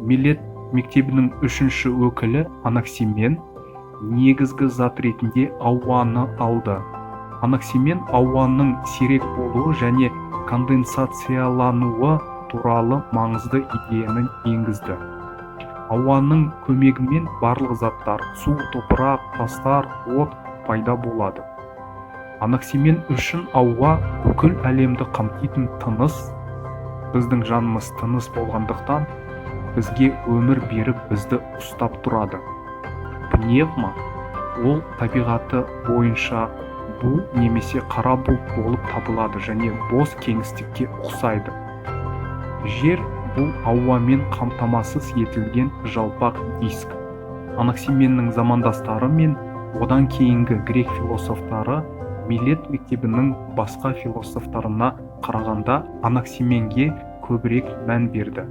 Милет мектебінің үшінші өкілі Анаксимен негізгі зат ретінде ауаны алды. Анаксимен ауаның сирек болуы және конденсациялануы туралы маңызды идеяны енгізді. Ауаның көмегімен барлық заттар: су, топырақ, тастар, от пайда болады. Анаксимен үшін ауа бүкіл әлемді қамтитын тыныс. Біздің жанымыз тыныс болғандықтан, бізге өмір беріп, бізді ұстап тұрады. Пневма ол табиғаты бойынша бу немесе қара бұлт болып табылады және бос кеңістікке ұқсайды. Жер бұл ауамен қамтамасыз етілген жалпақ диск. Анаксименнің замандастары мен одан кейінгі грек философтары Милет мектебінің басқа философтарына қарағанда Анаксименге көбірек мән берді.